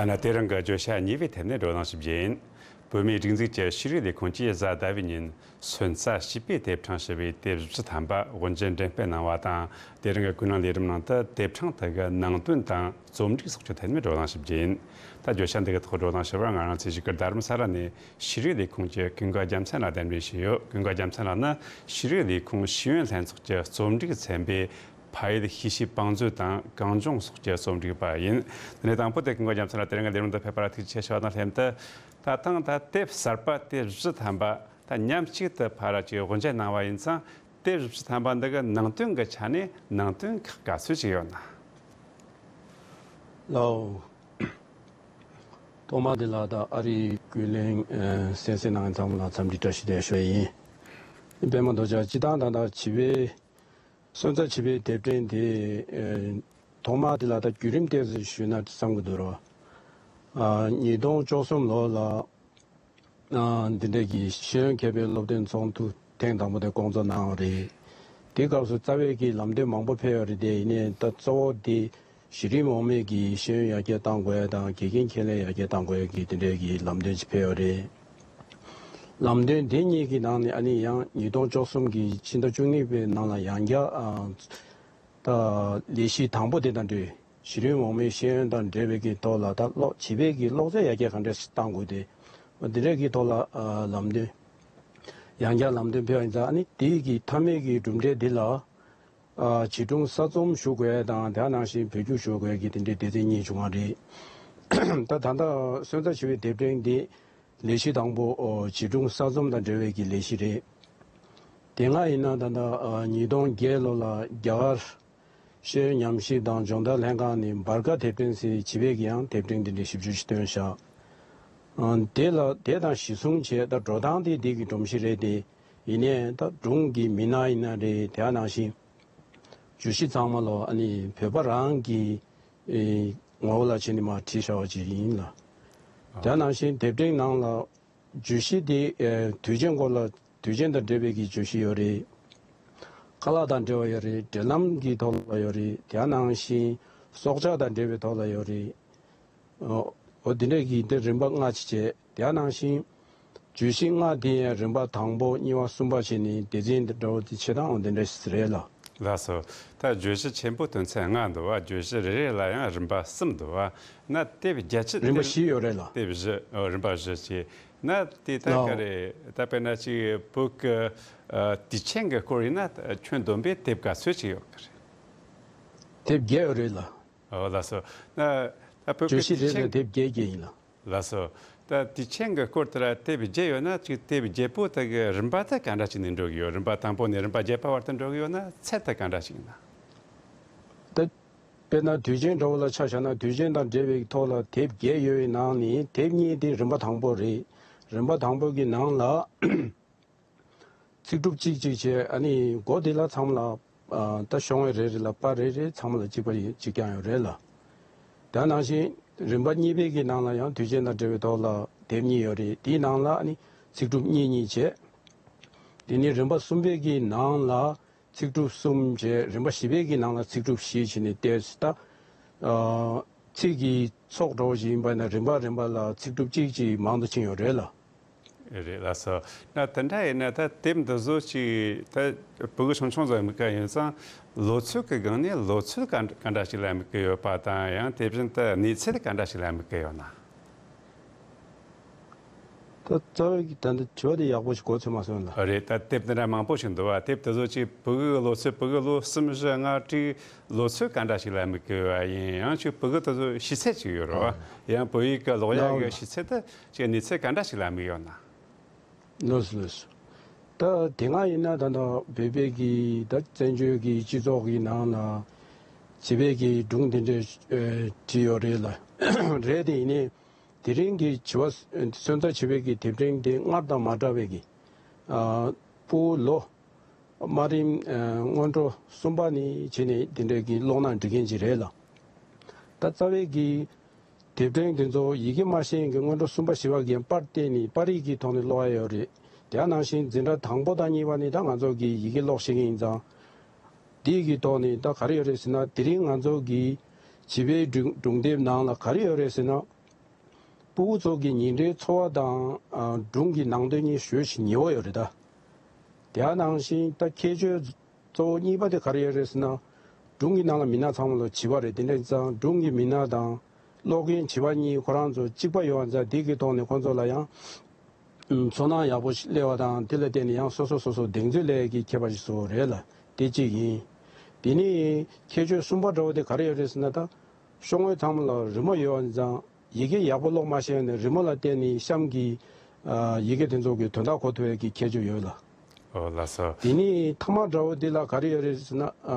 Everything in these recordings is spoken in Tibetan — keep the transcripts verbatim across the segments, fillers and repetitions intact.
ཨ་ན། དེ་རིང་གི་བརྗོད་བྱ་གཉིས་པའི་ཐད་ནས་བགྲོ་གླེང་ཞིབ་རྒྱས་ཡིན། བོད་མིའི་སྒྲིག་འཛུགས་ཀྱི་ཤེས་རིག་ལས་ཁུངས་ཀྱིས་གཟའ་ཟླ་བའི་ཉིན་སོན་རྩ་བྱིས་པའི་དེབ་ཕྲེང་ཞེས་པའི་དེབ་བཞི་ཐམ་པ་དབུ་འབྱེད་འགྲེམས་སྤེལ་གནང་བ་དང་། དེ་རིང་གི་ཀུན་གླེང་ལས་རིམ་ནང་དུ་དེབ་ཕྲེང་དེ་གི་ནང་དོན་དང་རྩོམ་སྒྲིག་སོགས་ཀྱི་ཐད་ནས་བགྲོ་གླེང་ཞིབ་རྒྱས་ཡིན། ད་བརྗོད་བྱ་འདི་གི་ཐོག་བགྲོ་གླེང་ཞུ་བར་ང་རང་ཚོས་བཞུགས་སྒར་རྡ་རམ་ས་ལ་ནས་ཤེས་རིག་ལས་ཁུངས་ཀྱི་ཀུན་དགའ་རྒྱལ་མཚན་ལགས་གདན་འདྲེན་ཞུས་ཡོད། ཀུན་དགའ་རྒྱལ་མཚན་ལགས་ནི་ཤེས་རིག་ལས་ཁུངས་ཤེས་ཡོན་ལྷན་ཚོགས་ཀྱི་རྩོམ་སྒྲིག་ཚན་པའི་ཕ་ཡུལ་ཤེས་བྱའི་བང་མཛོད་དང་གངས་ལྗོངས་སོགས་ཀྱི་རྩོམ་སྒྲིག་པ་ཡིན། དེ་ནས་དང་པོ་དེ་ཀུན་དགའ་རྒྱལ་མཚན་ལགས་དེ་རིང་གི་ལས་རིམ་དུ་ཕེབས་པ་ལ་ཐུགས་རྗེ་ཆེ་ཞུ་བ་དང་ལྷན་དུ། ད་ཐེངས་ད་དེབ་གསར་པ་དེབ་བཞི་ཐམ་པ་ད་མཉམ་གཅིག་ཏུ་ཕར་ཅིག་དབུ་འབྱེད་གནང་བ་ཡིན་ཙང་། དེབ་བཞི་ཐམ་པ་འདི་གི་ནང་དོན་གྱི་ཆ་ནས་ནང་དོན་ཁག་ག་ཚོད་ཅིག་ཡོད་ན། ལའོ། ཐོག་མ་དེ་ལ་ད་ཨ་རིའི་ཀུན་གླེང་ཨ་གསན་གཟིགས་གནང་མཁན་ཚང་མ་ལ་འཚམས་འདྲི་བཀྲ་ཤིས་བདེ་ལེགས་ཞུ་ཡ་ཡིན། པད་མ་རྡོ་རྗེ་སྤྱི་བཏང་ད་ལྟ་བྱིས་པའི་སོན་རྩ་བྱིས་པའི་དེབ་ཕྲེང་དེ་ཨ་ཐོག་མ་དེ་ལ་ད་བརྒྱུད་རིམ་ཏོག་ཙམ་ཞུས་ན་བསམ་གྱི་འདུག་རོ། ཨ་ཉིས་སྟོང་བཅུ་གསུམ་ལོ་ལ་ཨ་འདི་འདྲའི་གི་ཤེས་ཡོན་མཁས་པའི་སློབ་སྟོན་ཚོགས་འདུ་ཐེངས་དང་པོ་དེ་སྐོང་ཚོགས་གནང་བ་རེད། དེ་སྐབས་སུ་རྩ་བའི་གི་ལམ་སྟོན་མང་པོ་ཕེབས་ཡོད་རེད་དེ། ཡིན་ནའི་ད་གཙོ་བོ་དེ་གཞི་རིམ་འོག་མའི་གི་ཤེས་ཡོན་ཡར་རྒྱས་གཏང་དགོས་ཡ་དང་དགེ་རྒན་ཁྱད་ལས་ཡར་རྒྱས་གཏང་དགོས་ཡ་གི་དེ་འདྲའི་གི་ལམ་སྟོན་ཅིག་ཕེབས་ཡོད་རེད། ལམ་སྟོན་དེ་གཉིས་ཀྱི་ནང་ནས་ཨ་ནི་ཡང་ཉིས་སྟོང་བཅུ་གསུམ་གི་ཕྱི་ཟླ་བཅུ་གཉིས་པའི་ནང་ལ་ཡང་བསྐྱར་ཨ་ད་ལས་གཞི་དང་པོ་དེ་དང་འབྲེལ། གཞི་རིམ་འོག་མའི་ཤེས་ཡོན་དང་འབྲེལ་བའི་གི་ཐོག་ལ་ད་ཀློག་བྱིས་པའི་གི་ཀློག་རྩལ་ཡར་རྒྱས་ག་འདྲས་གཏང་དགོས་དེ། འོ་དེ་འདྲའི་གི་ཐོག་ལ་ཨ་ལམ་སྟོན། ཡང་བསྐྱར་ལམ་སྟོན་ཕེབས་པ་ཡིན་ཙང་ཨ་ནི་དེའི་གི་མཐའ་མའི་གི་གྲུབ་འབྲས་འདི་ལ་ཨ་བྱིས་སྒྲུང་གསར་རྩོམ་ཞུ་དགོས་ཡ་དང་དེ་ནང་བཞིན་བོད་བསྒྱུར་ཞུ་དགོས་ཡ་གི་དེ་འདྲའི་སྡེ་ཚན་གཉིས་བྱུང་བ་རེད། ད་ད་ལྟ་སོན་རྩ་བྱིས་པའི་དེབ་ཕྲེང་འདི་ལས་གཞི་དང་པོ་ཨོ་བྱིས་སྒྲུང་གསར་རྩོམ་དང་འབྲེལ་བའི་གི་ལས་གཞི་རེད། དེ་སྔ་ཡིན་ན་ད་ལྟ་ཨ་ཉིས་སྟོང་བརྒྱད་ལོ་ལ་རྒྱ་གར་ཤེས་ཡོན་ཉམས་ཞིབ་དང་སྦྱོང་བརྡར་ལྷན་ཁང་ནས་འབར་ཁ་དེབ་ཕྲེང་ཟེར་བྱིས་པའི་གི་ཡང་དེབ་ཕྲེང་འདི་འདྲའི་ཞིབ་འཇུག་ཅིག་བཏོན་བཞག་ཨ་དེ་ལ་དེ་དང་གཞི་བཟུང་བྱས་ད་འགྲོ་སྟངས་དེ་འདི་གི་སྒྲོམ་གཞི་རེད་དེ། ཡིན་ནའི་ད་སྒྲུང་གི་མི་སྣ་ཡིན་ན་རེད། དེ་ནང་བཞིན་བརྗོད་གཞི་ཚང་མ་ལོ་ཨ་ནི་བོད་པ་རང་གི་ཨེ་ངོ་བོ་ལ་བྱས་ནས་མར་བྲིས་བཞག་པ་ཅིག་ཡིན་ལ། དེ་ནང་བཞིན་དེབ་ཕྲེང་ནང་ལ་བརྗོད་གཞི་དེ་ཨེ་དུས་ཆེན་སྐོར་ལ་དུས་ཆེན་དང་འབྲེལ་བའི་གི་བརྗོད་གཞི་ཡོད་རེད། ཁ་ལག་དང་འབྲེལ་བ་ཡོད་རེད། འབྲེལ་ལམ་གྱི་ཐོག་ལ་ཡོད་རེད། དེ་ནང་བཞིན་སྲོག་ཆགས་དང་འབྲེལ་བའི་ཐོག་ལ་ཡོད་རེད། ཨོ་འོ་དེ་འདྲ་གི་དེ་རིམ་པ་ལྔ་ཅིག་བྱས། དེ་ནང་བཞིན་བརྗོད་གཞི་ལྔ་དེ་ཡང་རིམ་པ་དང་པོ་གཉིས་པ་གསུམ་པ་བྱས་ནས་སྡེ་ཚན་དེ་འདྲ་བོ་དེ་ཕྱེ་སྟངས་འོ་དེ་འདྲ་ཞིག་རེད་ལ། ལགས་སོ། ད་བརྗོད་གཞི་ཆེན་པོ་དོན་ཚན་ལྔ་འདུག་བ། བརྗོད་གཞི་རེ་རེ་ལ་ཡང་རིམ་པ་གསུམ་འདུག་བ། ན་དེབ་བརྒྱད་ཅུ་རིམ་པ་དེ་བཞི་ཡོད་རེད་ལ། དེབ་བཞི་ཨོ་རིམ་པ་བཞི་བྱས་ན་དེ་ད་ལའོ། ག་རེ་ད་དཔེར་ན་ཅིག་བོད་ཀྱི་ཨ་དུས་ཆེན་གྱི་སྐོར་ཡིན་ན་ཁྱོན་བསྡོམས་པས་དེབ་ག་ཚོད་ཅིག་ཡོད་གི་རེད། དེབ་བརྒྱད་ཡོད་རེད་ལ། ཨོ་ལགས་སོ། ན་ད་བོད་བརྗོད་ཀྱི་གཞི་དུས་རེ་ཆེན་རེ་དེབ་བརྒྱད་བརྒྱད་ཡིན་ལ། ལགས་སོ། ད་དུས་ཆེན་གྱི་སྐོར་དེ་ལ་དེབ་བརྒྱད་ཡོད་ན་ཅིག་དེབ་བརྒྱད་པོ་དེ་གི་རིམ་པ་དེ་ག་འདྲ་ཅིག་ནས་འགྲོ་གི་ཡོད། རིམ་པ་དང་པོ་ནས་རིམ་པ་བརྒྱད་པ་བར་དུ་འགྲོ་གི་ཡོད་ན་ཚད་དེ་ག་འདྲ་ཅིག་ཡིན་ན། ད་དཔེར་ན་དུས་ཆེན་འདྲ་བོ་ལ་ཆ་བཞག་ན་དུས་ཆེན་དང་འབྲེལ་བའི་ཐོག་ལ་དེབ་བརྒྱད་ཡོད་པའི་ནང་ནས་དེབ་གཉིས་དེ་རིམ་པ་དང་པོ་རེད། རིམ་པ་དང་པོ་གི་ནང་ལ། ཚིག་གྲུབ་གཅིག་གཅིག་བྱས། ཨ་ནི་མགོ་དེ་ལ་ཚང་མ་ལ་ཨ་ད་གཞུང་བའི་རེ་རེ་ལ་པར་རེ་རེ་ཚང་མ་ལ་གཅིག་པ་ཡིན་གཅིག་རྐྱང་ཡོད་རེད་ལ། དེ་ནང་བཞིན་རིམ་པ་གཉིས་པའི་གི་ནང་ལ་ཡང་དུས་ཆེན་དང་འབྲེལ་བའི་ཐོག་ལ་དེབ་གཉིས་ཡོད་རེད། དེའི་ནང་ལ་ཨ་ནི་ཚིག་གྲུབ་གཉིས་གཉིས་བྱས། དེ་ནས་རིམ་པ་གསུམ་པའི་གི་ནང་ལ་ཚིག་གྲུབ་གསུམ་བྱས། རིམ་པ་བཞི་པའི་གི་ནང་ལ་ཚིག་གྲུབ་བཞི་བྱས་ནས་བལྟས་ད། ཨ། ཚིག་གི་ཚོགས་འདྲ་བོ་ཞིག་ཡིན་པ་ན་རིམ་པ་རིམ་པ་ལ་ཚིག་གྲུབ་གཅིག་གཅིག་མང་དུ་ཕྱིན་ཡོད་རེད་ལ། རེད་ལགས་སོ། ན་དེ་འདྲ་ཡིན་ན་ད་དེབ་འདི་བཟོ་ཅིག་ད་ཕྲུ་གུ་ཆུང་ཆུང་ཚོ་དམིགས་ཀ་ཡིན་ཙང་ལོ་ཚོད་ཀྱི་སྒང་ནས་ལོ་ཚོད་ག་ག་འདྲ་ཞིག་ལ་དམིགས་ཀྱི་ཡོད་པ་དང་། ཡང་དེ་བཞིན་དུ་གནས་ཚད་ག་འདྲ་ཞིག་ལ་དམིགས་ཀྱི་ཡོད་ན། ད་རྩ་བའི་གི་ད་ལྟ་དྲི་བ་དེ་ཡག་པོ་ཞིག་གོ་ཚོད་མ་སོང་ལ། རེད། ད་དེབ་འདི་འདྲ་མང་པོ་ཞིག་འདུག་བ། དེབ་དེ་ཚོ་ཅིག་ཕྲུ་གུའི་ལོ་ཚོད་ཕྲུ་གུ་ལོ་གསུམ་བཞི་ལྔ་དྲུག་ལོ་ཚོད་ག་འདྲ་ཞིག་ལ་དམིགས་ཀྱི་ཡོད་པ་ཡིན། ཡང་ཅིག་ཕྲུ་གུ་དེ་ཚོ་ཤེས་ཚད་ཅིག་ཡོད་རེད་བ། ཡང་བོད་ཡིག་གི་ཀློག་ཡག་གི་ལགས་ཤེས་ཚད་དེ་ཅིག་གནས་ཚད་ག་འདྲ་ཞིག་ལ་དམིགས་ཡོད་ན། ལགས་སོ་ལགས་སོ། ད་དེ་སྔ་ཡིན་ན་ད་ལྟ་བོད་པའི་གི་ད་བཙན་བྱོལ་གི་སྤྱི་ཚོགས་ཀྱི་ནང་ལ་བྱིས་པའི་གི་སྒྲུང་དེ་འདྲ་ཨེ་བྲིས་ཡོད་རེད་ལ། རེད་དེ་ཡིན་ནའི། དེ་རིང་གི་བྱིས་པ་སོན་རྩ་བྱིས་པའི་གི་དེབ་ཕྲེང་དེ་སྔར་དང་མ་འདྲ་བའི་གི་ཨ་ཕྲུ་གུ་ལོ་དམའ་རིམ་ཨ་སྔོན་འགྲོ་གསུམ་པ་ནས་བྱས་ནས་དེ་འདྲའི་གི་ཀློག་ན་འགྲིག་མཁན་ཅིག་རེད་ལ། ད་རྩ་བའི་གི་དེབ་ཕྲེང་དེ་ཚོ་ཡི་གེ་མ་ཤེས་མཁན་གྱི་སྔོན་འགྲོ་གསུམ་པ་བཞི་པ་གིས་པར་བལྟས་ནས་པར་རིས་ཀྱི་ཐོག་ནས་ཀློག་ཡ་ཡོད་རེད། དེ་ནང་བཞིན་འཛིན་གྲྭ་དང་པོ་དང་གཉིས་པ་ནས་ད་ང་ཚོ་གི་ཡི་གེ་ཀློག་ཤེས་མཁན་ཡིན་ཙང་། དེའི་གི་ཐོག་ནས་ད་ག་རེ་ཡོད་རེད་ཟེར་ན། དེ་རིང་ང་ཚོ་གི་བྱིས་པའི་སྒྲུང་སྒྲུང་དེབ་ནང་ལ་ག་རེ་ཡོད་རེད་ཟེར་ན། ཕྲུ་གུ་ཚོ་གི་ཉིན་རེའི་འཚོ་བ་དང་ཨ་སྒྲུང་གི་ནང་དོན་གཉིས་ཞེ་ཅིག་ཉེ་བོ་ཡོད་རེད་ད། དེ་ནང་བཞིན་ད་ཁྱད་ཆོས་གཙོ་བོ་གཉིས་པ་དེ་ག་རེ་ཡོད་རེད་ཟེར་ན། སྒྲུང་གི་ནང་ལ་མི་སྣ་ཚང་མ་ལ་བྱིས་པ་རེད། དེ་འདྲ་ཡིན་ཙང་སྒྲུང་གི་མི་སྣ་དང་ཀློག་མཁན་བྱིས་པ་གཉིས་ཁོ་རང་ཚོ་གཅིག་པ་ཡོང་བ་ཙང་དེ་གི་ཐོག་ནས་ཁོ་ཚོ་ལ་ཡང་ཚོར་སྣང་ཡག་པོ་ཞིག་སླེབས་པ་དང་དེ་ལ་བརྟེན་ནས་ཡང་སོ་སོ་སོ་སོ་གདེང་ཚོད་སླེབས་ཡས་ཀྱི་ཁྱད་པར་ཞིག་བཟོ་བ་རེད་ལ། དེ་གཅིག་ཡིན། དེ་ནས་ཁྱད་ཆོས་གསུམ་པ་འདྲ་བོ་དེ་ག་རེ་ཡོད་རེད་ཟེར་ན་ད། ཤོག་ངོས་ཚང་མ་ལ་རི་མོ་ཡོད་པ་ཙང་ཡི་གེ་ཡག་པོ་ཀློག་མ་ཤེས་ནས་རི་མོ་ལ་བརྟེན་ནས་གཤམ་གྱི་ཨ་ཡི་གེ་དེ་ཚོ་གི་དོན་དག་གོ་ཐུབ་ཡས་ཀྱི་ཁྱད་ཆོས་ཡོད་ལ། ཨོ་ལགས་སོ། དེ་ནས་མཐའ་མ་འདྲ་བོ་འདི་ལ་ག་རེ་ཡོད་རེད་ཟེར་ན། ཨ་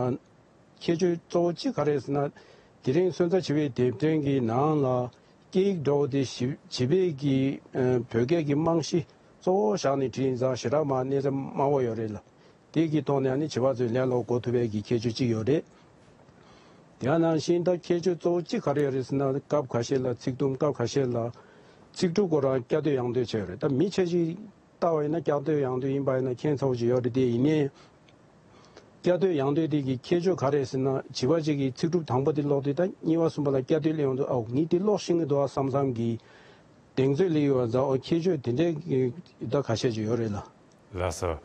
ཁྱད་ཆོས་གཙོ་བོ་གཅིག་ག་རེ་ཟེར་ན། དེ་རིང་སོན་རྩ་བྱིས་པའི་དེབ་ཕྲེང་གི་ནང་ལ་སྐད་ཡིག་འདྲ་བོ་དེ་བྱིས་བྱིས་པའི་གི་ཨ་བོད་སྐད་ཀྱི་རྨང་གཞི་གཙོ་བོ་བཞག་ནས་བྲིས་ཡིན་ཙང་ཞེ་དྲག་མ་གནས་ཚད་དམའ་བོ་ཡོད་རེད་ལ། དེ་གི་ཐོག་ནས་ཨ་ནི་བྱིས་པ་ཚོས་ལན་སློག་གོ་ཐུབ་པའི་གི་ཁྱད་ཆོས་གཅིག་ཡོད་རེད། དེ་ནང་བཞིན་ད་ཁྱད་ཆོས་གཙོ་བོ་གཅིག་ག་རེ་ཡོད་རེད་ཟེར་ན། སྐབས་ཁ་ཤས་ལ་ཚིག་དུམ་སྐབས་ཁ་ཤས་ལ་ཚིག་གྲུབ་ཁོ་རང་བསྐྱར་ཟློས་ཡང་ཟློས་བྱས་ཡོད་རེད། ད་མི་ཁྱད་གཞི་ལྟ་བ་ཡིན་ན་བསྐྱར་ཟློས་ཡང་ཟློས་ཡིན་པ་ཡིན་ན་ཁྱད་མཚར་པོ་ཅིག་ཡོད་རེད། དེ་ཡིན་ནའི་བསྐྱར་ཟློས་ཡང་ཟློས་དེ་གི་ཁྱད་ཆོས་ག་རེ་ཟེར་ན། བྱིས་པ་གཅིག་གིས་ཚིག་གྲུབ་དང་པོ་དེ་ཀློག་དུས་ད་གཉིས་པ་གསུམ་པ་ལ་བསྐྱར་ཟློས་སླེབས་ཡོང་དུས་ཨའོ་ངས་དེ་ཀློག་ཤེས་ཀྱི་འདུག་ཨ་བསམ་བསམ་གྱི་གདེང་ཚོད་སླེབས་ཡོད་པ་ཙང་ཨོ་ཁྱད་ཆོས་དེ་འདྲའི་ད་ཁ་ཤས་ཅིག་ཡོད་རེད་ལ། ལགས་སོ།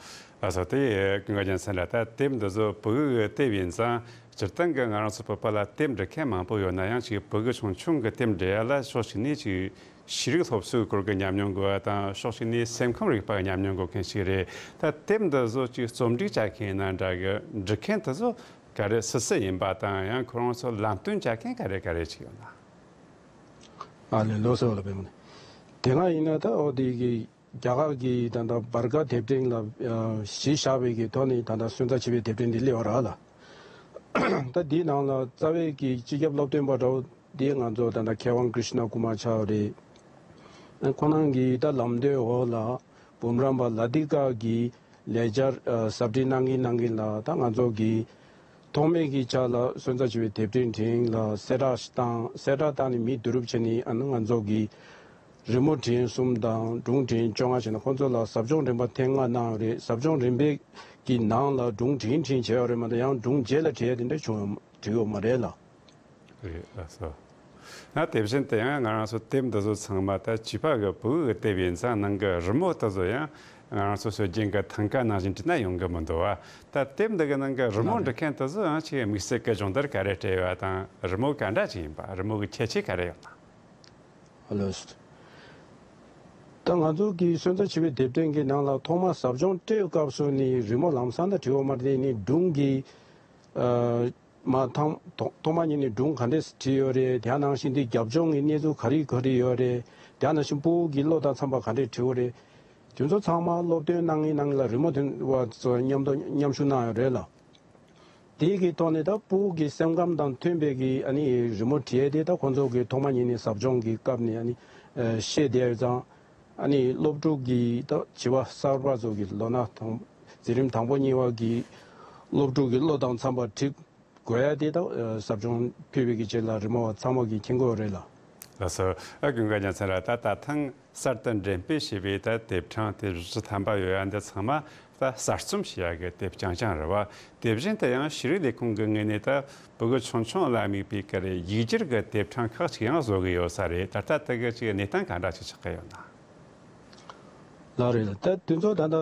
ལགས་སོ། དེ་ཀུན་དགའ་རྒྱལ་མཚན་ལགས། ད་དེབ་འདི་ཚོ་བོད་ཡིག་གི་དེབ་ཡིན་ཙང་སྤྱིར་བཏང་གི་ང་རང་ཚོ་བོད་པ་ལ་དེབ་འབྲི་མཁན་མང་པོ་ཡོད་ན་ཡང་ཅིག་བོད་ཡིག་ཆུང་ཆུང་གི་དེབ་འབྲི་ཡ་ལ་ཕྱོགས་གཅིག་ནས་ཅིག་ཤེས་རིག་སློབ་གསོའི་སྐོར་གྱི་ཉམས་མྱོང་དགོས་པ་དང་ཕྱོགས་གཅིག་ནས་སེམས་ཁམས་རིག་པ་གི་ཉམས་མྱོང་དགོས་མཁན་ཞིག་རེད། ད་དེབ་འདི་ཚོ་ཅིག་རྩོམ་སྒྲིག་བྱ་མཁན་ཡིན་ན་འདྲ་གི་འབྲི་མཁན་དེ་ཚོ་ག་རེ་སུ་སུ་ཡིན་པ་དང་ཡང་ཁོ་རང་ཚོ་ལམ་སྟོན་བྱ་མཁན་ག་རེ་ག་རེ་ཅིག་ཡོད་ན། ཨ་ལེ་ལགས་སོ་ལགས་པས་མོ། དེ་སྔ་ཡིན་ན་ད་ཨོ་དེ་གི་རྒྱ་གར་གྱི་ད་ལྟ་བར་ག་དེབ་ཕྲེང་ལ་གཞི་བཞག་པའི་གི་ཐོག་ནས་ད་ལྟ་སོན་རྩ་བྱིས་པའི་དེབ་ཕྲེང་འདི་སླེབས་པ་རེད་ལ། ད་འདིའི་ནང་ལ་རྩ་བའི་གི་སྤྱི་ཁྱབ་སློབ་སྟོན་པ་འདྲ་བོ་འདི་ང་ཚོ་ད་ལྟ་མཁས་དབང་ཀྲི་ཤི་ན་ཀུ་མར་ཆགས་པ་རེད། ཁོང་རྣམ་གྱི་ད་ལམ་སྟོན་འོག་ལ་འབུམ་རམས་པ་ལ་ཏི་ཀ་གི་ལས་འཆར་ཟབ་ཁྲིད་གནང་གིན་གནང་གིན་ལ་ད་ང་ཚོ་གི་ཐོག་མའི་གི་ཆ་ལ་སོན་རྩ་བྱིས་པའི་དེབ་ཕྲེང་འཕྲིན་ལ་གསལ་བསྒྲགས་བཏང་། གསལ་བསྒྲགས་བཏང་ནས་མི་བསྡུ་རུབ་བྱས་ནས་ཨ་ནི་ང་ཚོ་གི་རི་མོ་འཕྲིན་གསུམ་དང་སྒྲུང་འཕྲིན་བཅོ་ལྔ་བྱས་ནས་ཁོང་ཚོ་ལ་ཟབ་སྦྱོང་རིམ་པ་ཐེངས་ལྔ་གནང་ཡོད་རེད། ཟབ་སྦྱོང་རིམ་པའི་གི་ནང་ལ་སྒྲུང་འཕྲིན་འཕྲིན་བྱས་ཡོད་རེད་མ་གཏོགས་ཡང་སྒྲུང་རྗེས་ལ་བྲིས་ཡ་དེ་འདྲ་བྱུང་ཡོད་བྲིས་ཡོད་མ་རེད་ལ། རེད་ལགས་སོ། ང་དེ་བཞིན་དུ་ཡང་ང་རང་ཚོ་དེབ་འདི་ཚོ་ཚང་མ་ད་བྱིས་པ་གི་བོད་ཡིག་གི་དེབ་ཡིན་ཙང་ནང་གི་རི་མོ་དེ་ཚོ་ཡང་ང་རང་ཚོ་སྲོལ་རྒྱུན་གྱི་ཐང་ཀ་ནང་བཞིན་བྲིས་ན་ཡོང་གི་མི་འདུག་བ། ད་དེབ་འདི་གི་ནང་གི་རི་མོ་ལགས་འབྲི་རེད། མཁན་དེ་ཚོ་ཡང་ཆེས་དམིགས་བསལ་གྱི་སྦྱོང་བརྡར་ག་རེ་སྤྲད་ཡོད་པ་དང་རི་མོ་ག་འདྲ་ཅིག་ཡིན་པ། རི་མོ་གི་ཁྱད་ཆོས་ག་རེ་ཡོད་ན། ལགས་སོ། ད་ང་ཚོ་གི་སོན་རྩ་བྱིས་པའི་དེབ་ཕྲེང་གི་ནང་ལ་ཐོག་མ་ཟབ་སྦྱོང་སྤྲད་སྐབས་སུ་ནི་རི་མོ་ལམ་སང་ད་བྲིས་ཡོད་མ་རེད། ནི་སྒྲུང་གི་ཨ་མ་ཐང་ཐོག་ཐོག་མ་ཉིད་ནས་སྒྲུང་ག་འདྲས་བྲིས་ཡོད་རེད། དེ་ནང་བཞིན་དེ་རྒྱབ་ལྗོངས་ཀྱི་གནས་ཚུལ་ག་རེ་ག་རེ་ཡོད་རེད། དེ་ནང་བཞིན་ཕྲུ་གུ་གི་བློ་དང་འཚམ་པ་ག་འདྲས་བྲིས་ཡོད་རེད། དེ་ཚོ་ཚང་མ་སློབ་སྟོན་གནང་ངེས་གནང་ངེས་ལ་རི་མོ་དེ་བ་ཚོ་མཉམ་དུ་མཉམ་ཞུགས་གནང་ཡོད་རེད་ལ། དེ་གི་ཐོག་ནས་ད་ཕྲུ་གུ་གི་སེམས་ཁམས་དང་མཐུན་པའི་གི་ཨ་ནི་རི་མོ་བྲིས་ཏེ་ད་ཁོང་ཚོ་གི་ཐོག་མ་ཉིད་ནས་ཟབ་སྦྱོང་གི་སྐབས་ནས་ཨ་ནི་ཨ་ཤེས་བསྡད་ཡོད་ཙང་། ཨ་ནི་སློབ་ཕྲུག་གི་ད་བྱིས་པ་གསར་པ་ཚོ་གི་ལོ་ན་དང་འཛིན་རིམ་དང་པོ་གཉིས་པ་གི་སློབ་ཕྲུག་གི་བློ་དང་འཚམ་པ་བྲིས་དགོས་ཡ་དེ་ད་ཟབ་སྦྱོང་ཕུལ་བའི་གི་རྗེས་ལ་རི་མོ་བ་ཚང་མ་གི་མཁྱེན་གྱི་ཡོད་རེད་ལ། ལགས་སོ། ཨ་ཀུན་དགའ་རྒྱལ་མཚན་ལགས། ད་ད་ཐེངས་གསར་དུ་འགྲེམས་སྤེལ་བྱས་པའི་ད་དེབ་ཕྲེང་དེ་བཞི་བཅུ་ཐམ་པ་ཡོད་ཡ་འདི་ཚང་མ་ད་གསར་རྩོམ་བྱེད་ཡ་གི་དེབ་རྐྱང་རྐྱང་རེད་བ། དེ་བཞིན་དུ་ཡང་ཤེས་རིག་ལས་ཁུངས་ཀྱི་ངོས་ནས་ད་བོད་ཀྱི་ཆུང་ཆུང་ལ་དམིགས་པའི་གི་རེད་ཡིག་སྒྱུར་གྱི་དེབ་ཕྲེང་ཁག་ཅིག་ཡང་བཟོ་གི་ཡོད་ས་རེད། ད་ལྟ་དེ་གི་ཅིག་གནས་སྟངས་ག་འདྲ་ཅིག་ཆགས་ཀྱི་ཡོད་ན། ལགས་རེད། ད་དེ་ཚོ་ད་ལྟ་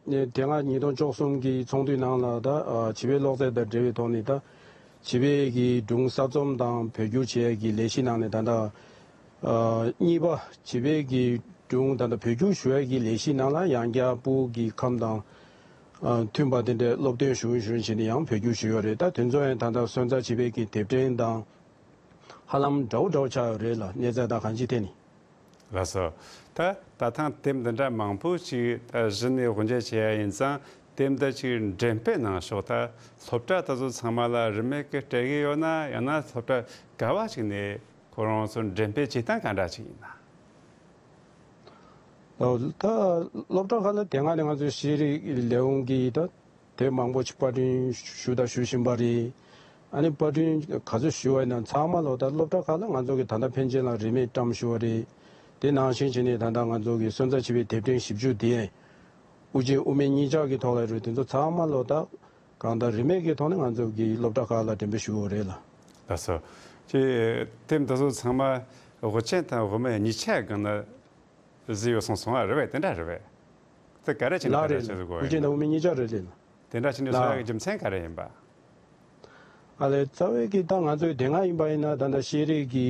དེ་སྔ་ཉིས་སྟོང་བཅུ་གསུམ་གྱི་ཚོགས་འདུའི་ནང་ལ་ད་བྱིས་པའི་ཀློག་རྩལ་དང་འབྲེལ་བའི་ཐོག་ནས་ད་བྱིས་པའི་གི་སྒྲུང་གསར་རྩོམ་དང་བོད་བསྒྱུར་བྱེད་ཡ་གི་ལས་གཞི་ནང་ནས་ད་ལྟ། ཨ་གཉིས་པ་བྱིས་པའི་གི་སྒྲུང་ད་ལྟ་བོད་བསྒྱུར་ཞུ་ཡ་གི་ལས་གཞི་ནང་ལ་ཡང་བསྐྱར་ཕྲུ་གུ་གི་ཁམས་དང་ཨ་མཐུན་པ་དེ་འདྲའི་སློབ་སྟོན་ཞུ་ཞུ་བྱས་ནས་ཡང་བོད་བསྒྱུར་ཞུས་ཡོད་རེད། ད་དེ་ཚོ་ཡང་ད་ལྟ་སོན་རྩ་བྱིས་པའི་གི་དེབ་ཕྲེང་དང་ཧ་ལམ་འདྲ་བོ་འདྲ་བོ་ཆགས་ཡོད་རེད་ལ། གནས་ཚད་དང་གང་ཅིའི་ཐད་ནས། ལགས་སོ། ད་ད་ཐེངས་དེབ་འདི་འདྲ་མང་པོ་ཞིག་ད་གཞི་ནས་དབུ་འབྱེད་བྱེད་ཡ་ཡིན་ཙང་དེབ་འདི་ཅིག་འགྲེམས་སྤེལ་གནང་ཕྱོགས་ད་སློབ་གྲྭ་དེ་ཚོ་ཚང་མ་ལ་རིན་མེད་ཀྱི་སྤྲད་གི་ཡོད་ན། ཡང་ན་སློབ་གྲྭ་ག་བ་ཞིག་ནས་ཁོ་རང་ཚོ་འགྲེམས་སྤེལ་བྱེད་སྟངས་ག་འདྲ་ཞིག་ཡིན་ན། ད་སློབ་གྲྭ་ཁག་ལ་དེ་སྔ་ནས་ང་ཚོའི་ཤེས་རིག་ལས་ཁུངས་ཀྱིས་ད་དེབ་མང་པོ་ཞིག་པར་སྐྲུན་ཞུ་དང་ཞུ་བཞིན་པ་རེད། ཨ་ནི་པར་སྐྲུན་ག་ཚོད་ཞུ་བ་ཡིན་ན་ཚང་མ་ལོ་ད་སློབ་གྲྭ་ཁག་ལ་ང་ཚོ་གི་ད་ལྟ་ཕན་ཆད་ལ་རིན་མེད་བཀྲམ་ཞུ་བ་རེད། དེ་ནང་བཞིན་བྱས་ནས་ད་ལྟ་ང་ཚོ་གི་སོན་རྩ་བྱིས་པའི་དེབ་ཕྲེང་བཞི་བཅུ་དེ་དབུ་ཅན་དབུ་མེད་གཉིས་ཆར་གྱི་ཐོག་ལ་རེད། དེ་ཚོ་ཚང་མ་ལོ་ད་གང་ལྟར་རིན་མེད་ཀྱི་ཐོག་ནས་ང་ཚོ་གི་སློབ་གྲྭ་ཁག་ལ་འགྲེམས་སྤེལ་ཞུ་དགོས་རེད་ལ། ལགས་སོ། ཅེས་དེབ་འདི་ཚོ་ཚང་མ་ དབུ་ཅན་དང་དབུ་མེད་གཉིས་ཆ་སྒང་ན་བཟོས་ཡོད་གསུངས་སོང་བ་རེད་བས། དེ་འདྲ་རེད་བས། དེ་ག་རེ་བྱས་ནས་ལགས་དེ་འདྲ་རེད་བྱེད་ལ། དགོས་དབུ་ཅན་ཡིན་དང་དབུ་མེད་གཉིས་ཆ་རེད་ལགས་ལ། དེ་འདྲ་བྱས་ནས་བཟོ་ཡག་གི་རྒྱུ་མཚན་ག་རེ་ཡིན་པ། ཨ་ལས་རྩ་བའི་གི་ད་ང་ཚོའི་དེ་སྔ་ཡིན་པ་ཡིན་ན་ད་ལྟ་ཤེས་རིག་གི་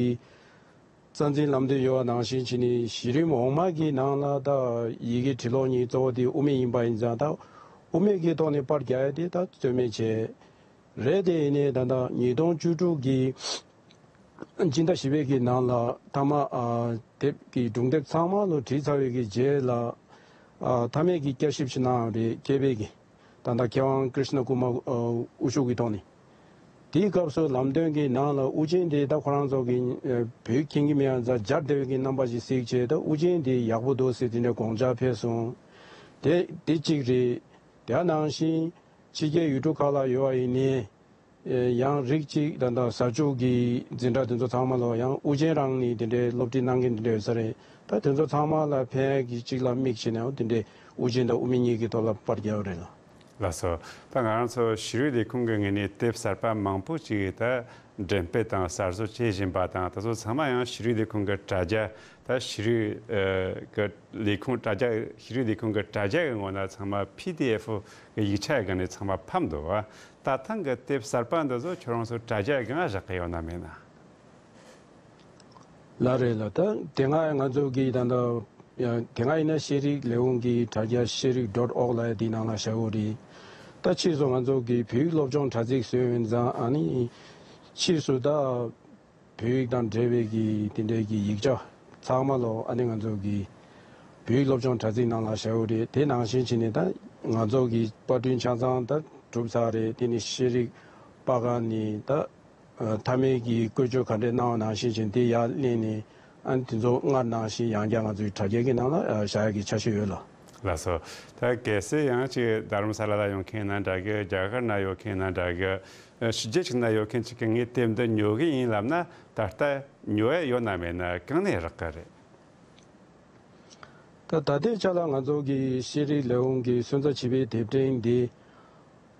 རྩ་འཛིན་ལམ་སྟོན་ཡོད་པ་ནང་བཞིན་བྱས་ནས་གཞི་རིམ་འོག་མ་གི་ནང་ལ་ད་ཡི་གེ་འབྲི་ཀློག་གཉིས་གཙོ་བོ་དེ་དབུ་མེད་ཡིན་པ་ཡིན་ཙང་། ད་དབུ་མེད་ཀྱི་ཐོག་ནས་པར་རྒྱག་ཡ་དེ་ད་རྩོད་མེད་བྱས་རེད། དེ་ཡིན་ནའི་ད་ལྟ་ཉིས་སྟོང་བཅུ་དྲུག་གི་སྤྱི་ཟླ་བཞི་པའི་གི་ནང་ལ་མཐའ་མ་ཨ་དེབ་ཀྱི་སྒྲུང་དེབ་ཚང་མ་ལོ་བྲིས་ཚར་བའི་གི་རྗེས་ལ་ཨ་མཐའ་མའི་གི་བསྐྱར་ཞིབ་ཞིག་གནང་ཡོད་རེད། མཁས་པའི་གི་ད་ལྟ་མཁས་དབང་ཀྲིཤ་ན་ཀུ་མ་ཨ་དབུ་བཞུགས་ཀྱི་ཐོག་ནས། དེའི་སྐབས་སུ་ལམ་སྟོན་གྱི་ནང་ལ་དབུ་ཅན་དེ་ད་ཁོ་རང་ཚོ་གི་ཨ་བོད་མཁྱེན་གྱི་མེད་ཡ་ཛ་སྦྱར་བདེ་བའི་གི་རྣམ་པ་ཞིག་གཟིགས་བྱས། ད་དབུ་ཅན་དེ་ཡག་པོ་འདུག་ཟེར་དེ་འདྲ་དགོངས་འཆར་ཕེབས་སོང་། དེ་དེ་གཅིག་རེད། དེ་ནང་བཞིན་ཕྱི་རྒྱལ་ཡུལ་གྲུ་ཁག་ལ་ཡོད་པ་ཡིན་ནའི། ཨེ་ཡང་རིགས་གཅིག་ད་ལྟ་ཟ་ཆོག་གི་འཛིན་གྲྭ་དེ་ཚོ་ཚང་མ་ལོ་ཡང་དབུ་ཅན་རང་ནས་དེ་འདྲའི་སློབ་ཁྲིད་གནང་མཁན་དེ་འདྲ་ཡོད་ས་རེད། ད་དེ་ཚོ་ཚང་མ་ལ་ཕན་གྱི་གཅིག་ལ་དམིགས་བྱས་ནས་དེ་འདྲའི་དབུ་ཅན་དང་དབུ་མེད་གཉིས་ཀྱི་ཐོག་ལ་པར་རྒྱག་ཡོད་རེད་ལ། ལགས་སོ། ད་ང་རང་ཚོ་ཤེས་རིག་ལས་ཁུངས་ཀྱི་ངོས་ནས་དེབ་གསར་པ་མང་པོ་ཅིག་ད་འགྲེམས་སྤེལ་དང་གསར་བཟོ་བྱེད་བཞིན་པ་དང་། དེ་ཚོ་ཚང་མ་ཡང་ཤེས་རིག་ལས་ཁུངས་ཀྱི་དྲ་རྒྱ། ད་ཤེས་རིག་ཨ་གི་ལས་ཁུངས་དྲ་རྒྱ། ཤེས་རིག་ལས་ཁུངས་ཀྱི་དྲ་རྒྱ་གི་ངོས་ནས་ཚང་མ་པི་ཌི་ཨེཕ་གི་ཡིག་ཆ་གི་སྒང་ནས་ཚང་མ་ཕབ་འདུག་བ། ད་ཐེངས་ཀྱི་དེབ་གསར་པ་འདི་ཚོ་ཁྱོད་རང་ཚོ་དྲ་རྒྱ་སྒང་བཞག་གི་ཡོད་ན་མེད་ན། ལགས་རེད་ལགས། ད་དེ་སྔ་ང་ཚོ་གི་ད་ལྟ་ཡང་དེ་སྔ་ཡིན་ན་ཤེས་རིག་ལས་ཁུངས་ཀྱི་དྲ་རྒྱ་ཤེས་རིག་ཌོཊ་ཨོག་ལབ་ཡ་དེའི་ནང་ལ་བཞག་ཡོད་རེད། ད་ཕྱིས་སུ་ང་ཚོ་གི་བོད་ཡིག་སློབ་སྦྱོང་དྲ་ཚིགས་བཟོས་ཡོད་ཙང་། ཨ་ནི་ཕྱིས་སུ་ད་བོད་ཡིག་དང་འབྲེལ་བའི་གི་དེ་འདྲའི་གི་ཡིག་ཆ་ཚང་མ་ལོ་ཨ་ནི་ང་ཚོ་གི་བོད་ཡིག་སློབ་སྦྱོང་དྲ་ཚིགས་ནང་ལ་བཞག་ཡོད་རེད། དེ་ནང་བཞིན་བྱས་ནས་ད་ང་ཚོ་གི་པར་སྐྲུན་ཆ་ཚང་ད་གྲུབ་ཚར་རེད། དེ་ནི་ཤེས་རིག་པར་ཁང་ནས་ད་ཨ་མཐའ་མའི་གི་བཀོལ་སྤྱོད་ག་འདྲས་གནང་བ་ནང་བཞིན་བྱས་ནས་དེ་ཡར་ལེན་ནས། ཨ་ནི་དེ་ཚོ་སྔར་ནང་བཞིན་ཡང་བསྐྱར་ང་ཚོའི་དྲ་རྒྱ་གི་ནང་ལ་ཨ་བཞག་ཡ་གི་འཆར་གཞི་ཡོད་ལ། ལགས་སོ། ད་གལ་སྲིད་ཡང་ཅིག་རྡ་རམ་ས་ལ་ལ་ཡོད་མཁན་ཡིན་ན་འདྲ་གི། རྒྱ་གར་ན་ཡོད་མཁན་ཡིན་ན་འདྲ་གི། ཕྱི་རྒྱལ་ཅིག་ན་ཡོད་མཁན་ཅིག་གིས་ངས་དེབ་འདི་ཉོ་གི་ཡིན་ལབ་ན། ད་ལྟ་ཉོ་ཡ་ཡོད་ན་མེད་ན་གང་ནས་རག་གི་རེད། ད་ད་ལྟའི་ཆ་ལ་ང་ཚོ་གི་ཤེས་རིག་ལས་ཁུངས་ཀྱི་སོན་རྩ་བྱིས་པའི་དེབ་ཕྲེང་འདི་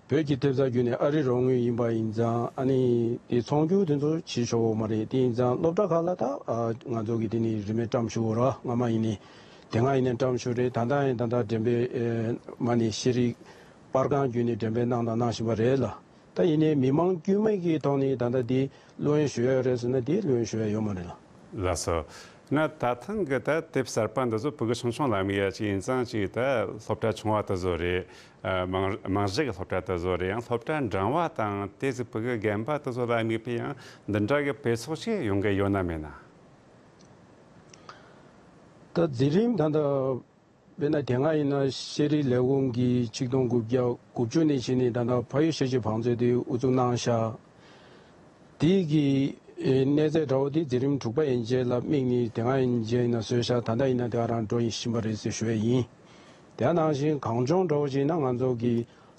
བོད་ཀྱི་དེབ་གསར་བརྒྱུད་ནས་ཨ་རིར་འོང་མུས་ཡིན་པ་ཡིན་ཙང་། ཨ་ནི་དེ་ཚོང་སྒྱུར་དེ་ཚོ་བྱེད་ཆོག་གི་མ་རེད། དེ་ཡིན་ཙང་སློབ་གྲྭ་ཁག་ལ་ད་ཨ་ང་ཚོ་གི་དེ་ནི་རིན་མེད་བཀྲམ་ཞུ་ར། སྔ་མ་ཡིན་ནི་དེ་སྔ་ཡིན་ནའི་བཀྲམ་ཞུ་རེད། ད་ལྟ་ཡང་ད་ལྟ་འགྲེམས་སྤེལ་ཨེ་མ་ནི་ཤེས་རིག་པར་ཁང་བརྒྱུད་ནས་འགྲེམས་སྤེལ་གནང་དང་གནང་བཞིན་པ་རེད་ལ། ད་ཡིན་ནའི་མི་མང་དཀྱུས་མའི་གི་ཐོག་ནས་ད་ལྟ་དེ་བླུ་ཡོན་ཞུ་ཡ་ཡོད་རེད་ཟེར་ན་དེ་བླུ་ཡོན་ཞུ་ཡ་ཡོད་མ་རེད་ལ། ལགས་སོ། ན་ད་ཐེངས་ཀྱི་ད་དེབ་གསར་པ་འདི་ཚོ་ཕྲུ་གུ་ཆུང་ཆུང་ལ་དམིགས་ཡ་ཅིག་ཡིན་ཙང་། ཅིག་ད་སློབ་གྲྭ་ཆུང་བ་དེ་ཚོ་རེད། ཨ་རྨང་རྨང་གཞི་གི་སློབ་གྲྭ་དེ་ཚོ་རེད། ཡང་སློབ་གྲྭ་འབྲིང་བ་དང་དེ་ཚོ་ཕྲུ་གུ་རྒན་པ་དེ་ཚོ་ལ་དམིགས་པའི་ཡང་འདི་འདྲ་གི་དཔེ་ཚོགས་ཤིག་ཡོང་གི་ཡོད་ན་མེད་ན། ད་འཛིན་རིམ་ད་ལྟ་དཔེར་ན་དེ་སྔ་ཡིན་ན་ཤེས་རིག་ལས་ཁུངས་ཀྱིས་ཆིག་སྟོང་དགུ་བརྒྱ་དགུ་བཅུ་ནས་བྱས་ནས་ད་ལྟ་ཕ་ཡུལ་ཤེས་བྱའི་བང་མཛོད་དེ་དབུ་འཛུགས་གནང་ཤག་དེའི་གི་ཨེ་གནས་ཚད་འདྲ་བོ་དེ་འཛིན་རིམ་དྲུག་པ་ཡན་ཆད་ལ་དམིགས་ནས་དེ་སྔ་ཡན་ཆད་ཡིན་ན་བཟོས་ཤག་ད་ལྟ་ཡིན་ན་དེ་ག་རང་འགྲོ་ཡིན་བཞིན་པ་རེད་ཟེར་ཞུ་ཡས་ཡིན། དེ་ནང་བཞིན་གངས་ལྗོངས་འདྲ་བོ་ཞིག་ཡིན་ན་ང་ཚོ་གི་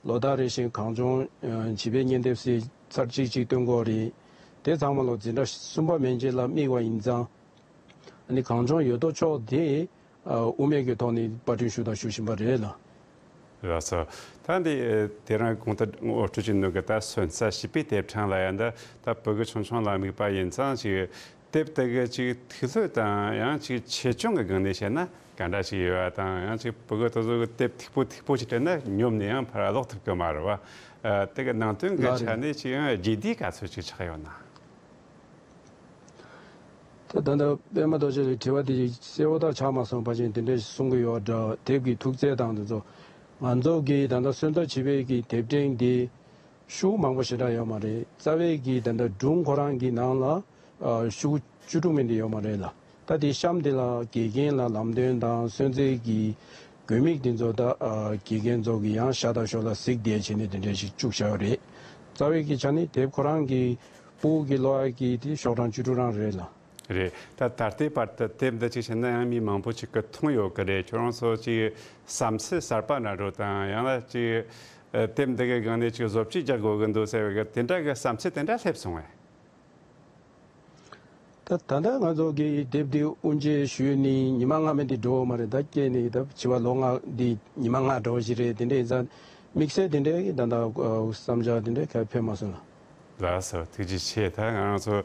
ལོ་ལྟར་རེ་བཞིན་གངས་ལྗོངས་ཨ་བྱིས་པའི་བརྙན་དེབ་ཟེར་ཚར་གཅིག་གཅིག་སྟོན་གྱི་ཡོད་རེད། དེ་ཚང་མ་ལོ་འཛིན་གྲྭ་གསུམ་པ་མན་ཆད་ལ་དམིགས་པ་ཡིན་ཙང་། ཨ་ནི་གངས་ལྗོངས་ཡོད་དོ་ཅོག་དེ་ཨ་དབུ་མེད་ཀྱི་ཐོག་ནས་པར་སྐྲུན་ཞུ་དང་ཞུ་བཞིན་པ་རེད་ལ། ལགས་སོ། ད་འདི་ཨེ་དེ་རིང་གོང་དུ་ངོ་སྤྲོད་བྱས་ནོ་གི་ད་སོན་རྩ་བྱིས་པའི་དེབ་ཕྲེང་ལབ་ཡ་འདི་ད་ཕྲུ་གུ་ཆུང་ཆུང་ལ་དམིགས་པ་ཡིན་ཙང་། ཅིག་དེབ་དེ་གི་ཅིག་ཐིག་ལྷོད་དང་ཡང་ཅིག་ཆེ་ཆུང་གི་སྒང་ནས་བཤད་ན་ག་འདྲ་ཞིག་ཡོད་པ་དང་། ཡང་ཅིག་ཕྲུ་གུ་དེ་ཚོ་གི་དེབ་ཐིག་པོ་ཐིག་པོ་ཞིག་སྤྲད་ན་ཉོབ་ནས་ཡང་ཕར་ཀློག་ཐུབ་ཀྱི་མ་རེད་བ། ཨ་དེ་གི་ནང་དོན་གི་ལགས་རེད། ཆ་ནས་ཅིག་ཡང་རྗེས་ལུས་ག་ཚོད་ཅིག་ཆགས་ཡོད་ན། ད་ད་ལྟ་པད་མ་རྡོ་རྗེ་ལགས་དྲི་བ་དེ་གསལ་པོ་ད་ཆགས་མ་སོང་། ཕལ་ཆེར་དེ་འདྲ་གསུང་གི་ཡོད་འདྲ། དེབ་ཀྱི་མཐུག་ཚད་དང་དེ་ཚོ། ང་ཚོ་གི་ད་ལྟ་སོན་རྩ་བྱིས་པའི་གི་དེབ་ཕྲེང་དེ་ཤོག་བུ་མང་པོ་ཞེ་དྲག་ཡོད་མ་རེད། རྩ་བའི་གི་ད་ལྟ་སྒྲུང་ཁོ་རང་གི་ནང་ལ་ཨ་ཤོག་བུ་བཅུ་དྲུག་མིན་དེ་ཡོད་མ་རེད་ལ། ད་དེ་གཤམ་དེ་ལ་དགེ་རྒན་ལ་ལམ་སྟོན་དང་སོན་རྩའི་གི་དགོས་དམིགས་དེ་ཚོ་ད་ཨ་དགེ་རྒན་ཚོ་གི་ཡང་ཤ་སྟག་ཤོག་ལ་གཟིགས་བསྡད་བྱས་ནས་དེ་འདྲ་ཞིག་བཅུག་བཞག་ཡོད་རེད། རྩ་བའི་གི་ཆ་ནས་དེབ་ཁོ་རང་གི་ཕྲུ་གུ་གི་ཀློག་ཡ་གི་དེ་ཤོག་གྲངས་བཅུ་དྲུག་རང་རེད་ལ། རེད། ད་ད་ལྟའི་བར་དུ་དེབ་འདི་གཅིག་བྱས་ན་ཡང་མི་མང་པོ་ཅིག་གིས་མཐོང་ཡོད་ཀྱི་རེད། ཁྱོད་རང་ཚོ་ཅིག་བསམ་ཚུལ་གསར་པ་འདྲ་བོ་དང་། ཡང་ན་ཅིག་ཨ་དེབ་འདི་གི་སྒང་ནས་ཅིག་བཟོ་བཅོས་རྒྱག་དགོས་ཀྱི་འདུག་ཟེར་བའི་གི་དེ་འདྲ་གི་བསམ་ཚུལ་དེ་འདྲ་སླེབས་སོང་བས། ད་ད་ལྟ་ང་ཚོ་གི་དེབ་འདི་དབུ་འབྱེད་ཞུས་ནས་ཉི་མ་ལྔ་མིན་དེ་འགྲོ་བ་མ་རེད། ད་སྐྱེས་ནས་ད་བྱིས་པ་ལོ་ལྔ་འདི་ཉི་མ་ལྔ་འགྲོ་བ་ཞིག་རེད། དེ་འདྲ་ཡིན་ཙང་དམིགས་བསལ་དེ་འདྲའི་ད་ལྟ་བསམ་འཆར་དེ་འདྲ་ག་ཕེབས་མ་སོང་ལ། ལགས་སོ། ཐུགས་རྗེ་ཆེ། ད་ང་རང་ཚོ་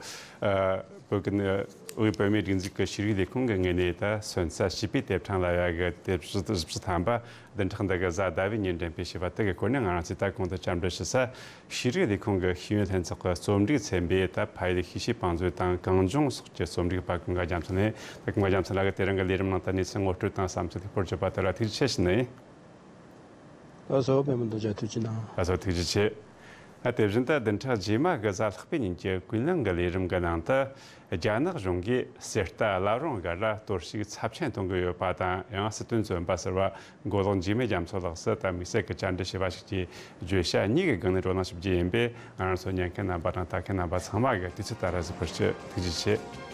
ཨ་བོད་ཀྱི་ནི་ དབུས་བོད་མིའི་སྒྲིག་འཛུགས་ཀྱི་ཤེས་རིག་ལས་ཁུངས་ཀྱི་ངོས་ནས་ད་སོན་རྩ་བྱིས་པའི་དེབ་ཕྲེང་ལབ་ཡག་གི་དེབ་བཞི་བཞི་བཅུ་ཐམ་པ་བདུན་ཕྲག་འདི་གི་གཟའ་ཟླ་བའི་ཉིན་འགྲེམས་སྤེལ་བྱས་པ་དེ་གི་སྐོར་ནས་ང་རང་ཚོས་ད་གོང་དུ་བཅར་འདྲི་ཞུ་ས། ཤེས་རིག་ལས་ཁུངས་ཀྱི་ཤེས་ཡོན་ལྷན་ཚོགས་ཀྱི་རྩོམ་སྒྲིག་ཚན་པས་ད་ཕ་ཡུལ་ཤེས་བྱའི་བང་མཛོད་དང་གངས་ལྗོངས་སོགས་ཀྱི་རྩོམ་སྒྲིག་པ་ཀུན་དགའ་རྒྱ་མཚོ་ནས། ད་ཀུན་དགའ་རྒྱ་མཚོ་ལགས་ཀྱིས་དེ་རིང་གི་ལས་རིམ་ནང་ད་གནས་ཚུལ་ངོ་སྤྲོད་དང་བསམ་ཚུལ་ལེགས་པོར་བརྗོད་པ་དེ་ལ་ཐུགས་རྗེ་ཆེ་ཞུ་ནི་ཡིན། ལགས་སོ། པད་མ་རྡོ་རྗེ་ཐུགས་རྗེ་གནང་། ལགས་སོ། ཐུགས་རྗེ་ཆེ། ཨ། དེ་བཞིན་དུ་བདུན་ཕྲག་རྗེས་མ་གི་གཟའ་ལྷག་པའི་ཉིན་གྱི་ཀུན་གླེང་གི་ལས་རིམ་གྱི་ནང་དུ། རྒྱ་ནག་གཞུང་གིས་གསེར་རྟ་བླ་བྲང་སྒར་ལ་གཏོར་བཤིག་ཚབས་ཆེན་གཏོང་གི་ཡོད་པ་དང་། ཡང་སྲིད་དོན་བཙོན་པ་ཟུར་པ་མགོ་ལོག་འཇིགས་མེད་རྒྱ་མཚོ་ལགས་སུ་ད་དམིགས་བསལ་གྱི་བཅར་འདྲི་བྱས་པ་ཞིག་གི་བརྗོད་བྱ་གཉིས་ཀྱི་སྒང་ནས་བགྲོ་གླེང་ཞུ་རྒྱུ་ཡིན་པས། ང་རང་ཚོ་ཉན་མཁན་རྣམ་པ་དང་ལྟ་མཁན་རྣམ་པ་ཚང་མ་གིས་དུས་ཚོད་ལྟར་གཟིགས་པར་ཞུ། ཐུགས་རྗེ་ཆེ།